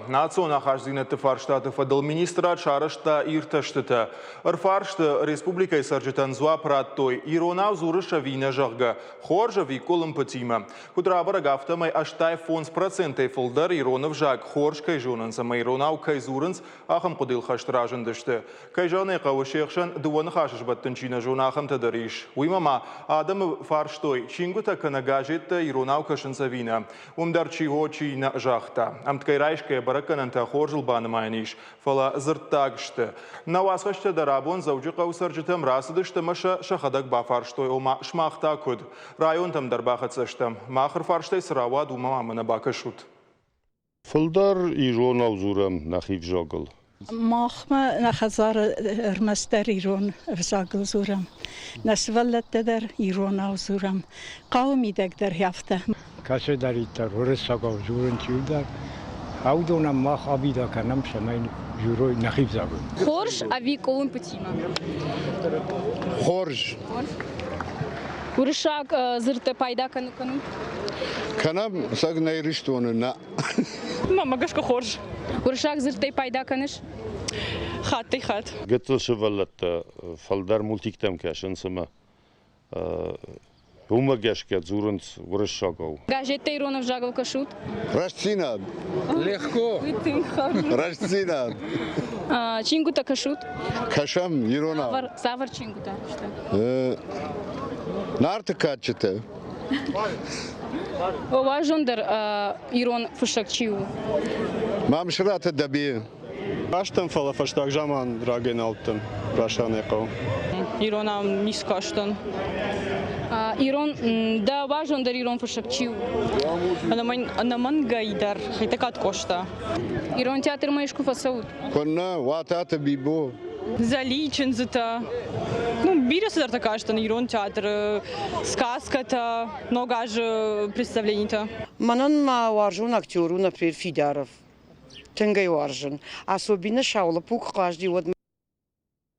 Национ ахастдзинӕдты фарстаты фӕдыл министрад сарӕзта иртӕстытӕ. Ӕрфарсты республикӕйы цӕрджытӕн дзуапп радтой, иронау дзурыс ӕви нӕ, зӕгъгӕ, хорз ӕви къуылымпытимӕ. Куыд рабӕрӕг, афтӕмӕй 85 процентӕй фылдӕр ирон ӕвзаг хорз кӕй зонынц ӕмӕ иронау кӕй дзурынц, ахӕм хъуыдыйыл хӕст разындысты. Кӕй зӕгъын ӕй хъӕуы, се хсӕн дыууӕ ныхасы сбӕттын чи нӕ зоны, ахӕмтӕ дӕр ис. Уыимӕ ма адӕмы фарстой, чингуытӕ кӕнӕ газеттӕ иронау кӕсынц ӕви нӕ. Уым дӕр чи о, чи нӕ загъта. Ӕмткӕй райсгӕйӕ бӕрӕггӕнӕнтӕ хорзыл банымайӕн ис, фӕлӕ дзырддаг сты. Нӕ уацхӕсджытӕ дӕр абон Дзӕуджыхъӕуы цӕрджытӕм рацыдысты ӕмӕ сӕ сӕхӕдӕг бафарстой, ома сымах та куыд? Районтӕм дӕр бахӕццӕ стӕм. Мах ӕрфарстӕй цы рауад, уымӕ ма мӕнӕ бакӕсут. Фылдӕр иронау дзурӕм нӕхи взагыл. Махмӕ нӕ хӕдзары ӕрмӕстдӕр ирон ӕвзагыл дзурӕм. Нӕ сывӕллӕттӕ дӕр иронау дзурӕм. Хъӕуы мидӕг дӕр афтӕ. Кӕцыдӕриддӕр уырыссагау дзурынц иудар, уыдонӕн мах абида кӕнӕм, цӕмӕй дзурой нӕхи взагыл. Хорз ӕви къуылымпытимӕ? Хорз. Уырыссаг дзырдтӕ пайда кӕнут? Кӕнӕм, сӕг нӕ Ирыстоны нӕ. Мӕнмӕ гӕсгӕ хорз. Уырыссаг дзырдтӕй пайда кӕныс? Хаттӕй-хатт. Гыццыл сывӕллӕттӕ фылдӕр мультиктӕм кӕсынц ӕмӕ уымӕ гӕсгӕ дзурынц уырыссагау. Газеттӕ ирон ӕвзагыл кӕсут? Рӕстдзинад. Легко. Рӕстдзинад. Чингуытӕ кӕсут? Кӕсӕм иронау. Цавӕр чингуытӕ сты? Нарты кадджытӕ. Уарзондӕр ирон фыссӕг чи у? Мамсыраты Дӕбе. Кастӕн, фӕлӕ фӕстаг заман рагӕй нал уыдтӕн Расанӕй хъӕуы. Иронау ницы кастӕн. Ирон, дӕ уарзондӕр ирон фыссӕг чи у? Ӕнӕмӕнгӕй дӕр Хетӕгкаты Къоста. Ирон театрмӕ искуы фӕцӕут? Куыннӕ, Уататы Бибо. Зӕли, чындзытӕ. Ну, бирӕ цыдӕртӕ кастӕн ирон театры, сказкӕтӕ, Ног азы представленитӕ. Мӕнӕн мӕ уарзон актер у, например, Фидаров. Тынг ӕй уарзын. Особенно Саулы пук хъазти, уӕд.